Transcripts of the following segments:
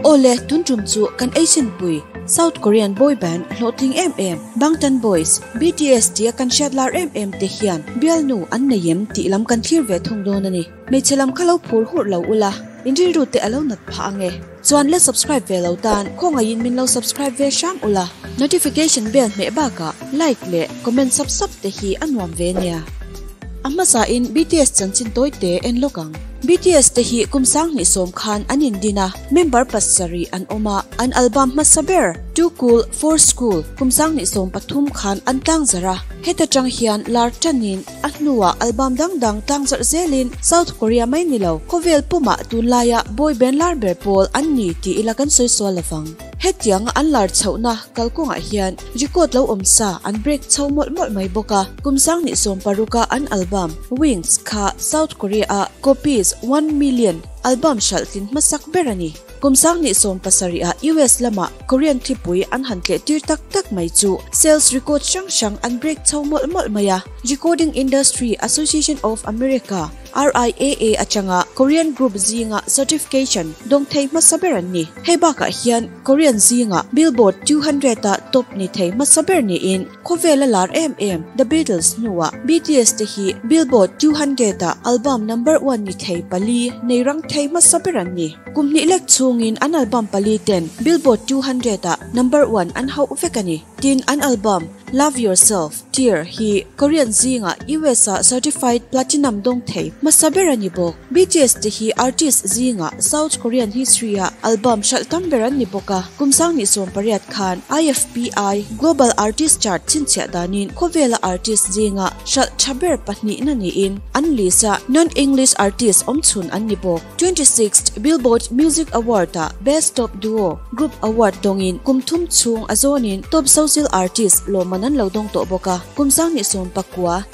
Awle, tun tum chu kan Asian pui, South Korean boy band hlawhtling em em, Bangtan Boys, BTS tia kan hriat lar em em te hian bialnu an nei em tih lam kan thlir ve thung dawn a ni. Hmeichhe lam kha lo phur hurh lo ula, in rilru te a lo nat phah ang e. Chuan la subscribe ve lo tan khawngaihin min lo subscribe ve hram ula, notification bell hmeh bakah like leh comment sap sap te hi a nuam ve nia. A hmasa in BTS chanchin tawi te en lawk ang. BTS te hi kum 2010 khan an indin a, member pasarih an awm a, an album hmasa ber Too Cool For School kum 2013 khan an tlangzarh a, heta tang hian lar tanin A hnuah album dang dang tlangzarh zelin South Korea mai ni lo, khawvel pumah tunlaia boy band lar ber pawl an ni tih ila kan sawi sual lovang. Hetianga an lar chhohna kalkawngah hian record lo awm sa an break chho mawlh mawlh mai bawk a, kum 2016 a an album Wings kha South Korea-a copies 1 million album hralh tlin hmasak ber a ni. Kum 2017 ah US lamah Korean thlipui an han tleh tir tak tak mai chu sales record hrang hrang an break chho mawlh mawlh mai a. Recording Industry Association of America, RIAA, atanga Korean group zinga certification dawng thei hmasa ber an ni. Hei bakah hian Korean zinga Billboard 200 a top ni thei hmasa ber niin khawvel a lar em em The Beatles hnuah BTS te hi Billboard 200 a album number one ni thei pali nei rang thei hmasa ber an ni. Kum hnih lek chhungin an album pali ten Billboard 200 ah number one an hauh vek a ni. Tin, an album Love Yourself, Tear hi Korean zingah US ah certified platinum dawng thei hmasa ber a ni bawk. BTS te hi artist zingah South Korean history ah album hralh tam ber an ni bawk a. Kum 2018 khan IFPI Global Artist Chart chhinchhiah danin khawvela artist zinga hralh tha ber pahnihna niin an list ah non-English artist awmchhun an ni bawk. 26th Billboard Music Award ah Best Top Duo Group Award dawngin kum thum chhung a zawnin Top Social Artist lawmman an lo dawng tawh bawk a. Kum 2019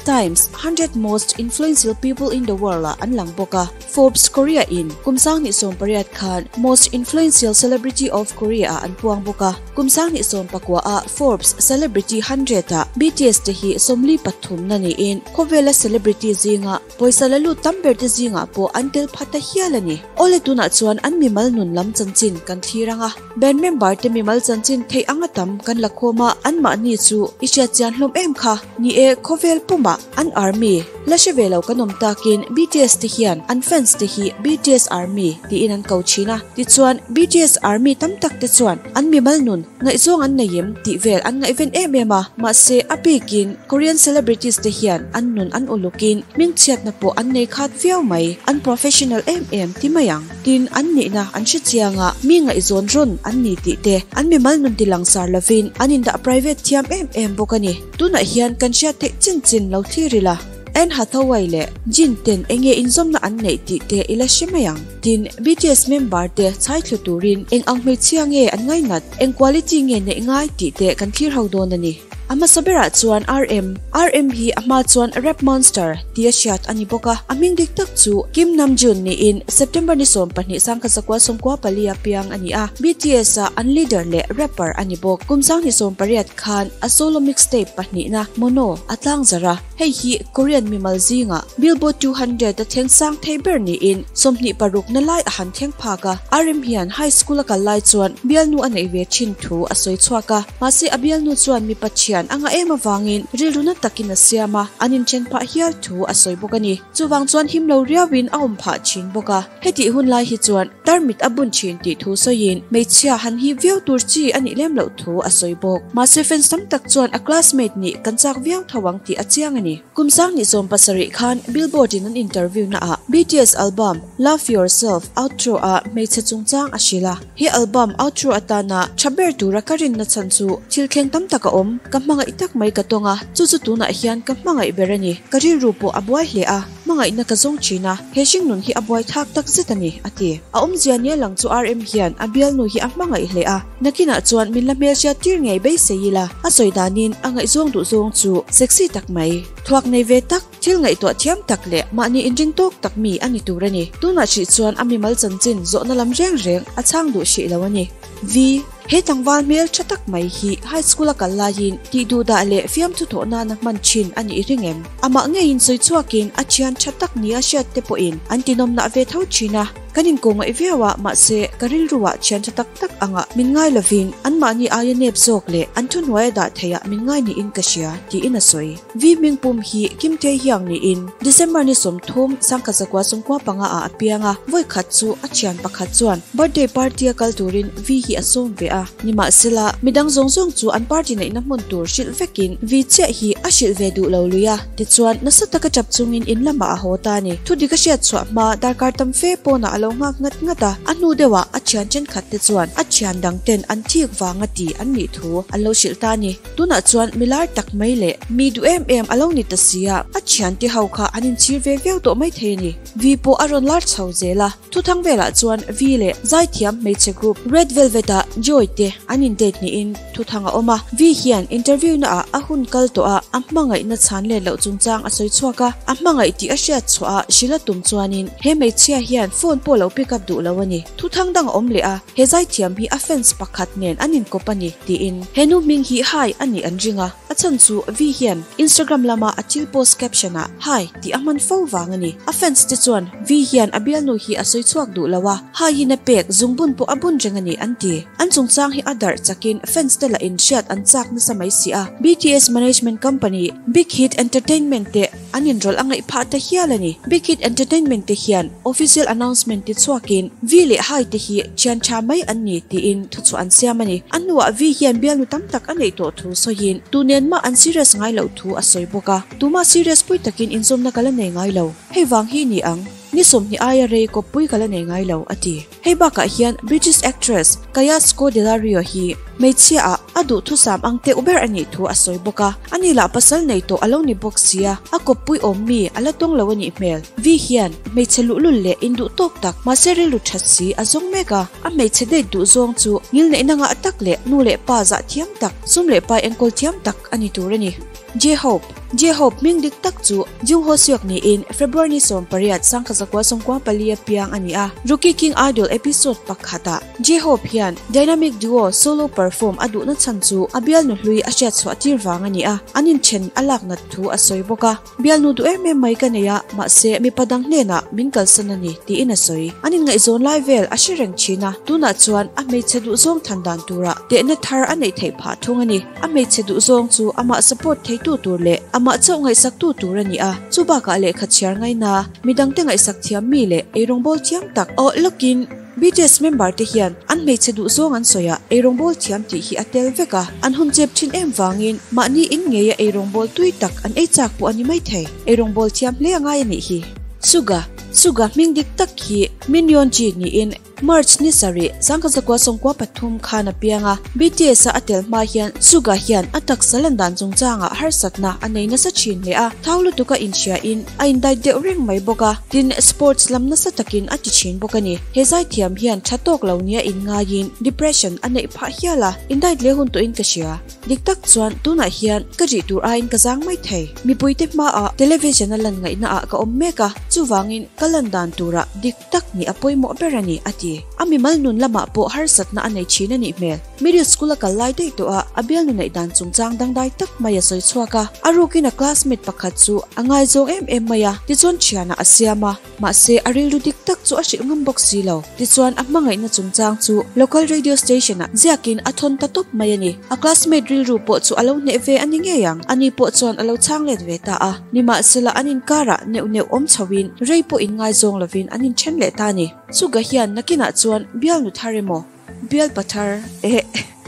Times 100 Most Influential People in the World ah an lang bawk a. Forbes Korea in kum 2018 khan Most Influential Celebrity of Korea ah an puang bawk a. Kum 2019 ah Forbes Celebrity 100 ah BTS te hi 43 na niin khawvela celebrity zinga pawisa la lut tam ber te zingah pawh an tel phat a hial a ni. Awle, tunah chuan an mimal nun lam chanchin kan thlir anga. Band member te mimal chanchin thei anga tam kan la khawm a, an mahni chu i hriat chian hlawm em kha. Ni e, khawvel pumah an army la hre ve lo kan awm takin BTS te hian an fans te hi BTS Army tiin an ko thin a. Tichuan BTS Army tam tak te chuan an mimal nun, ngaihzawng an nei em tih vel an ngaihven em em a, mahse a bikin Korean celebrities te hian an nun an ulukin hmingchhiatna pawh an nei khat viau mai, an professional em em ti mai ang. Tin, an nihna an hre chianga mi ngaihzawn rawn an ni tih te an mimal nun ti langsar lovin an indah private thiam em em bawk a ni. Tunah hian kan hriat theih chin chin lo thlir ila, Anne Hathaway leh Jin ten enge inzawmna an neih tih te ila hre mai ang. Tin, BTS member te chhai thlu turin eng ang hmeichhia nge an ngainat, eng quality nge neih ngai tih te kan thlir ho dawn a ni. A hmasa berah chuan RM. RM hi a hma chuan Rap Monster tia hriat a ni bawk a. A hming dik tak chu Kim Namjoon niin September ni 12 1994 a piang a ni a. BTS a an leader leh rapper a ni bawk. Kum 2018 khan a solo mixtape pahnihna Mono a tlangzarh a. Hei hi Korean mimal zinga Billboard 200 a thleng sang thei ber niin 26 na lai a han thleng phak a. RM hian high school a kal lai chuan bialnu a neih ve thin thu a sawi chhuak a. Mahse a bialnu chuan mipa thian anga em awangin rilru na takin a siam a, an inthen phah hial thu a sawi bawk a ni. Chuwang chuan him lo riauin a awm phah thin bawk a. Heti hun lai hi chuan tarmit a bun thin tih thu sawiin hmeichhia han hi viau tur chi a nih lem loh thu a sawi bawk. Mahse fans tam tak chuan a classmate nih kan chak viau thawang tih a chiang a ni. Kum 2017 khan Billboard in an interview na ah BTS album Love Yourself outro a hmeichhe chungchang a hril a. He album outro atana tha ber tura ka rin na chan chu thil thleng tam tak a awm, ka hmangaih tak mai ka tawnga, chu chu tunah hian ka hmangaih ber a ni. Ka rilru pawh a buai hle a, hmangaihna ka zawng thin a, he hring nun hi a buai thak tak zet a ni, a ti. A awmzia nia lang chu RM hian a bialnu hi a hmangaih hle a, nakinah chuan min la hmel hriat tir ngei beisei ila. A sawi danin a ngaihzawng duh zawng chu sexy tak mai, thuak nei ve tak, thil ngaihtuah thiam tak leh mahni inring tawk tak mi a ni tur a ni. Tunah hrih chuan a mimal chanchin zawhna lam reng reng a chhang duh hrih lo a ni. V. He tlangval hmel tha tak mai hi high school a kal laiin tih duh dah leh fiamthu thawh nana hman thin a nih ring em? Amah ngeiin sawi chhuakin a thian tha tak ni a hriat te pawhin an tinawmnah ve tho thin a. Kan inkawhngaih viau a, mahse, ka rilruah thian tha tak tak angah min ngai lovin anmahni aia nep zawk leh an thuhnuaia dah theihah min ngai niin ka hria, tiin a sawi. V hmingpum hi Kim Tae-hyung niin December ni 30, 1995 ah a piang a, vawi khat chu a thian pakhat chuan birthday party a kal turin V hi a sawm ve a. Nimahsela, midang zawng zawng chu an party neihna hmun tur hrilh vekin V chiah hi a hrilh ve duh lo lui a. Tichuan, nasa taka tap chungin in lamah a haw ta a ni. Thudik a hriat chhuah hma darkar tam fe pawnah a lo nghak ngat ngat a, a hnu deuhah a thian thenkhat te chuan a thian dang ten an thik vanga ti an nih thu an lo hrilh ta a ni. Tunah chuan mi lar tak mai leh mi duh em em a lo ni ta si a, a thiante ho kha an inchhir ve viau tawh mai thei a ni. Vi pawh a rawn lar chho zel a, thuthang velah chuan Vi leh zaithiam hmeichhe group Red Velvet ah Joy te an in date niin thuthang a awm a. Vi hian interview na ah a hun kal tawh a, a hmangaihna chhan let loh chungchang a sawi chhuak a, a hmangaih tih a hriat chhuah a hrilh a tum chuanin he hmeichhia hian phone pawh lo pick up duh lo a ni. Thuthang dang a awm leh a, he zaithiam hi a fans pakhat nen an inkawp a ni tiin he nu hming hi Hai a nih an ring a. A chhan chu Vi hian Instagram lama a thil post caption ah Hi tih a hman fo vang a ni. A fans te chuan Vi hian a bialnu hi a sawi chhuak duh lo a, Hi in a pek zungbun pawh a bun reng a ni an ti. An chungchang hi a darh chakin fans te lah in hriat an chak nasa mai si a. BTS management company Big Hit Entertainment te an inrawlh a ngaih phah ta hial a ni. Big Hit Entertainment te hian official announcement ti chhuakin Vi leh Hai te hi thian tha mai an ni tiin thuchhuah an siam a ni. A hnuah Vi hian bialnu tam tak a neih tawh thu sawiin tu nen mah an serious ngai loh thu a sawi bawk a. Tumah serious pui takin inzawmna ka la nei ngai lo. Hei vang hi ni ang, ni 20 aia rei kawppui ka la nei ngai lo, a ti. Hei bakah hian British actress Kaya Scodelario hi hmeichhia ah a duhthusam ang teuh ber a nih thu a sawi bawk a, ani lah pasal nei tawh a lo ni bawk sia, a kawppui awm mi a la tawng lo a nih hmel. Vi hian hmeichhe luhlul leh induh tawk tak mahse rilru that si a zawng mek a, a hmeichhe date duh zawng chu ngilneihna ngah tak leh nu leh pa zah thiam tak, sum leh pai enkawl thiam tak a ni tur a ni. J-Hope, J-Hope hming dik tak chu Jung Ho Seok niin February ni 18, 1994 a piang a ni a. Rookie King Idol episode pakhatah J-Hope hian Dynamic Duo solo perform a duhna chhan chu a bialnu hlui a hriatchhuah tir vang a ni a, an inthen a lak nat thu a sawi bawk a. Bialnu duh em em mai ka nei a, mahse mipa dang hnenah min kalsan a ni, tiin a sawi. An inngaihzawn lai vel a hre reng thin a, tunah chuan a hmeichhe duhzawng than dan turah tehna thar a neih theih phah thung a ni. A hmeichhe duhzawng chu amah support theitu tur leh amah chauh ngaihsaktu tur a ni a, chu bakah lehkha chhiar ngaina, midangte ngaihsak thiam mi leh eirawngbawl thiam tak awh lawkin BTS member te hian an hmeichhe duhzawng an sawi a, eirawngbawl thiam tih hi a tel vek a, an hun chep thin em vangin mahni in ngeia eirawngbawl tui tak an ei chak pawh a ni maithei. Eirawngbawl thiam hle a ngai a nih hi. Suga, Suga hming dik tak hi Min Yeon Ji niin, March ni sarih, 1993 khan a piang a, BTS-a a tel hma hian Suga hian a taksa lan dan chungchangah harsatna a nei nasa thin hle a, thau lutuka inhriain a indait deuh reng mai bawk a, tin sports lam nasa takin a ti thin bawk a ni. He zaithiam hian tha tawk lo nia inngaiin depression a neih phah hial a, indait leh hun tawhin ka hria. Dik tak chuan tunah hian ka rih tur aiin ka zang mai thei. Mipuite hmaah television a lan ngaihnaah ka awm mek a, chuvangin ka lan dan turah dik tak nih a pawimawh ber a ni, a ti. A mimal nun lamah pawh harsatna a nei thin a nih hmel. Middle school a kal lai daih tawh a, a bialnu neih dan chungchang dangdai tak mai a sawi chhuak a. A rukin a classmate pakhat chu a ngaizawng em em mai a, tichuan thianah a siam a. Mahse, a rilru dik tak chu a hrilh ngam bawk si lo. Tichuan, a hmangaihna chungchang chu local radio station-ah ziakin a thawn ta tawp mai a ni. A classmate rilru pawh chu a lo hneh ve a ni ngei ang. Ani pawh chuan a lo chhang let ve ta a. Nimahsela, an inkarah neuh neuh awm chhoin rei pawh inngaizawng lovin an inthen leh ta a ni. Suga hian nakinah chuan bialnu thar emaw, bial pathar eh.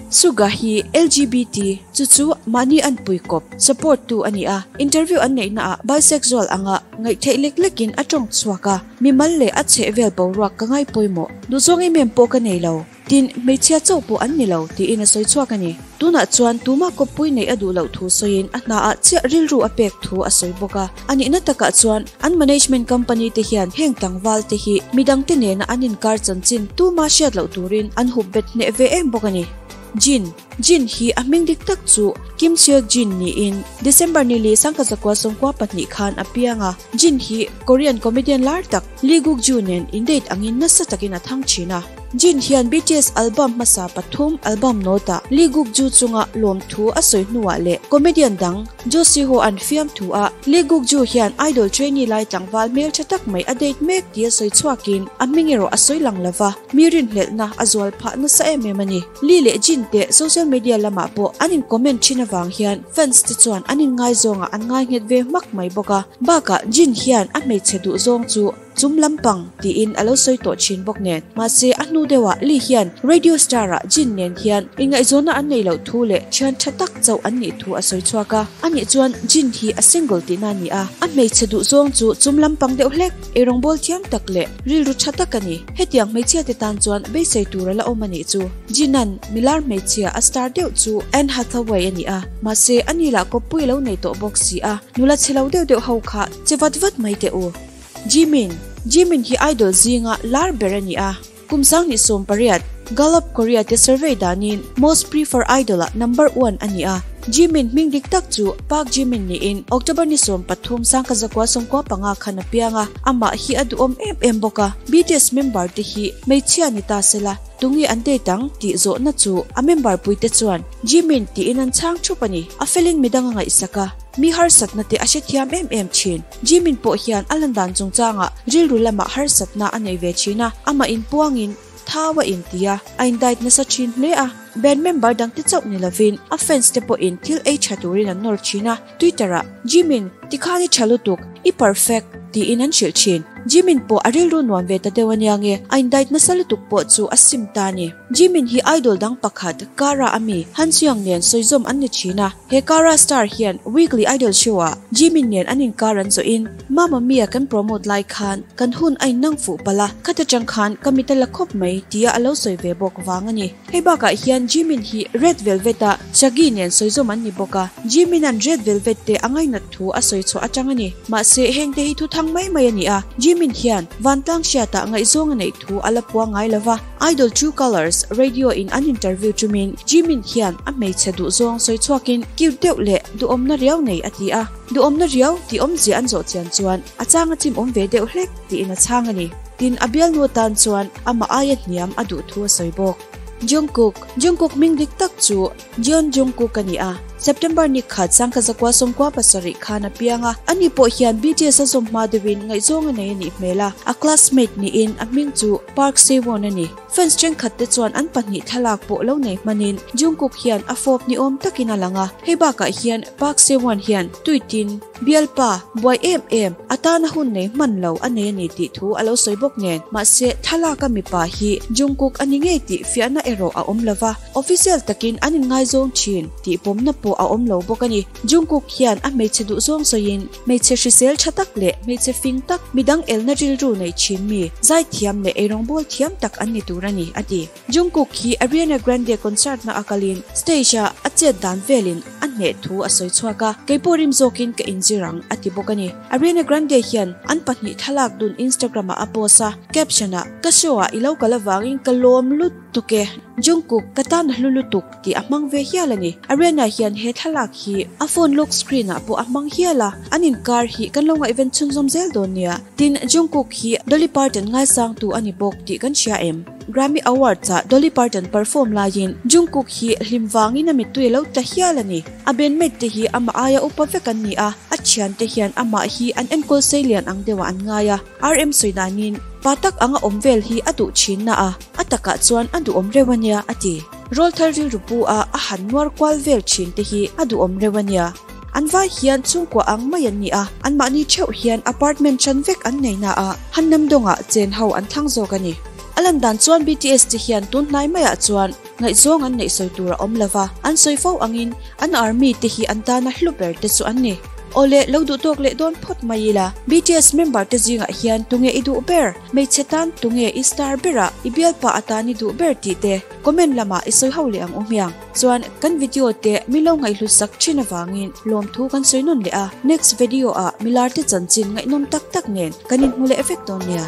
Suga hi LGBT, chu chu mahni an pui kawp, support tu a ni a. Interview an neihna ah bisexual anga ngaihtheih lek lekin a tawng chhuak a, mimal leh a chhehvel boruak ka ngai pawimawh. Duhzawng em em pawh ka nei lo. Tin, hmeichhia chauh pawh an ni lo, tiin a sawi chhuak a ni. Tunah chuan tumah kawppui neih a duh loh thu sawiin a hnaah chiah rilru a pek thu a sawi bawk a. A nihna takah chuan an management company te hian heng tlangval te hi midangte nena an inkar chanchin tuma hriat loh turin an hup bet hneh ve em bawk a ni. Jin, Jin hi a hming dik tak chu Kim Seok Jin niin December ni li 1992 khan a piang a. Jin hi Korean comedian lar tak Lee Guk Joo nen in date angin nasa takin a thang thin a. Jin hian BTS album hmasa pathum album note-ah Lee Guk Joo chunga lawmthu a sawi hnuah leh comedian dang Jo Si Ho an fiamthu a, Lee Guk Joo hian idol trainee lai tlangval hmeltha tak mai a date mek tia sawi chhuakin a hming erawh a sawi lang lova, mi rinhlelhna a zual phah nasa em em a ni. Lee leh Jin te social media lamah pawh an in comment thin avang hian fans te chuan an in ngaizawngah an ngai nghet ve hmak mai bawk a, bakah Jin hian a hmeichhe duhzawng chu Chum lampang tiin a lo sawi tawh thin bawk nen. Mahse, a hnu deuhah Lee hian Radio Star-ah Jin nen hian inngaihzawnna an neih loh thu leh thian tha tak chauh an nih thu a sawi chhuak a. Anih chuan Jin hi a single tihna a ni a, a hmeichhe duhzawng chu chum lampang deuh hlek, eirawngbawl thiam tak leh rilru tha tak a ni. Hetiang hmeichhia te tan chuan beisei tur a la awm a nih chu. Jin-a'n milar hmeichhia a star deuh chu Anne Hathaway a ni a, mahse ani lah kawppui a lo nei tawh bawk si a, nula chhe lo deuh deuh ho kha che vat vat mai teh u. Jimin, Jimin hi idol zinga lar ber a ni a, kum 2018 Gallup Korea te survey danin Most Prefer Idol ah number one a ni a. Jimin hming dik tak chu Park Jimin niin October ni 13 1995 khan a piang a, amah hi a duhawm em em bawk a. BTS member te hi hmeichhia ni ta sela, tunge an date ang tih zawhna chu a member puite chuan Jimin tiin an chhang thup a ni. A felin midang a ngaihsak a, mi harsatna te a hrethiam em em thin. Jimin pawh hian a lan dan chungchangah rilru lamah harsatna a nei ve thin a, amah inpuangin thau a inti a, a indiet nasa thin hle a. Band member dangte chauh ni lovin a fans te pawhin thil ei tha turin an nawr thin a, Twitter-ah, Jimin, tikhan i tha lutuk, i perfect, tiin an hrilh thin. Jimin pawh a rilru nuam ve ta deuh ania nge, a indiet nasa lutuk pawh chu a sim ta a ni. Jimin hi idol dang pakhat, Kara a mi, Han Suyang nen sawizawm an ni thin a. He Kara star hian Weekly Idol show ah Jimin nen an inkar an zawhin Mamma Mia kan promote lai khan kan hun a innang fuh palh a, khata tang khan ka mit a la khawp mai tia a lo sawi ve bawk vang a ni. Hei bakah hian Jimin hi Red Velvet ah Shaggy nen sawizawm an ni bawk a, Jimin an Red Velvet te a ngainat thu a sawi chhuah atang a ni. Mahse heng te hi thuthang mai mai a ni a, Jimin hian vantlang hriatah ngaihzawng a neih thu a la puang ngai lova. Idol True Colors radio in an interview chumin Jimin hian a hmeichhe duhzawng sawi chhuakin cute deuh leh duhawmna riau nei a ti a, duhawmna riau tih awmzia an zawh chian chuan a chang a chim awm ve deuh hlek tiin a chhang a ni. Tin, a bialnu atan chuan amah aia hniam a duh thu a sawi bawk. Jungkook, Jungkook hming dik tak chu Jeon Jungkook a ni a, September ni khat 1997 khan a piang a, ani pawh hian BTS a zawm hma deuhin ngaihzawng a nei a nih hmel a, a classmate niin a hming chu Park Sewon a ni. Fans thenkhat te chuan an pahnih thlalak pawh lo nei hmanin Jungkook hian a fawp ni awm takin a lang a, hei bakah hian Park Sewon hian tweet-in, Bialpa, buai em em, a tana hun nei hman lo a nei a ni tih thu a lo sawi bawk nen, mahse thlalaka mipa hi Jungkook a ni ngei tih fiahna erawh a awm lova, official takin an inngaizawng thin tih pawmna pawh a awm lo bawk a ni. Jungkook hian a hmeichhe duhzawng sawiin, hmeichhe hrisel tha tak leh hmeichhe fing tak, midang elna rilru nei thin mi, zaithiam leh eirawngbawl thiam tak an ni tur a ni, a ti. Jungkook hi Ariana Grande concert na a kalin stage ah a chet dan velin a hneh thu a sawi chhuak a, keipawh rim zawkin ka inzir ang a ti bawk a ni. Ariana Grande hian an pahnih thlalak dun Instagram ah a post a, caption ah, Ka show ah i lo kal avangin ka lawm lutuk e, Jungkook ka tan a hlu lutuk tih a hmang ve hial a ni. Ariana hian he thlalak hi a phone lock screen ah pawh a hmang hial a, an inkar hi kan lo ngaihven chhunzawm zel dawn nia. Tin, Jungkook hi Dolly Parton ngaisangtu a ni bawk tih kan hria em? Grammy Awards-ah Dolly Parton perform laiin Jungkook hi hlim vangin a mittui a lo tla hial a ni. A bandmate te hi amah aia upa vek an ni a, a thiante hian amah hi an enkawl seilian ang deuhah an ngai a. RM sawi danin, Pa tak anga awm vel hi a duh thin na a, a takah chuan a duhawm reuh a nia, a ti. Rawlthar rilru pu a a han nuar kual vel thin te hi a duhawm reuh a nia. An vai hian chhungkua ang mai an ni a, anmahni theuh hian apartment hran vek an nei na a, Hannamdawngah chen ho an thlang zawk a ni. A lan dan chuan BTS te hian tun hnai maiah chuan ngaihzawng an neih sawi tur a awm lova, an sawi fo angin an army te hi an tana hlu ber te chu an ni. Awle, lo duh tawk leh dawn phawt mai ila, BTS member te zingah hian tunge i duh ber? Hmeichhe tan tunge i star berah i bialpa atan i duh ber tih te comment lamah i sawi ho leh ang u hmiang. Chuan kan video te mi lo ngaihhlut sak thin avangin lawmthu kan sawi nawn leh a, next video ah milar te chanchin ngaihnawm tak tak nen kan inhmu leh vek dawn nia.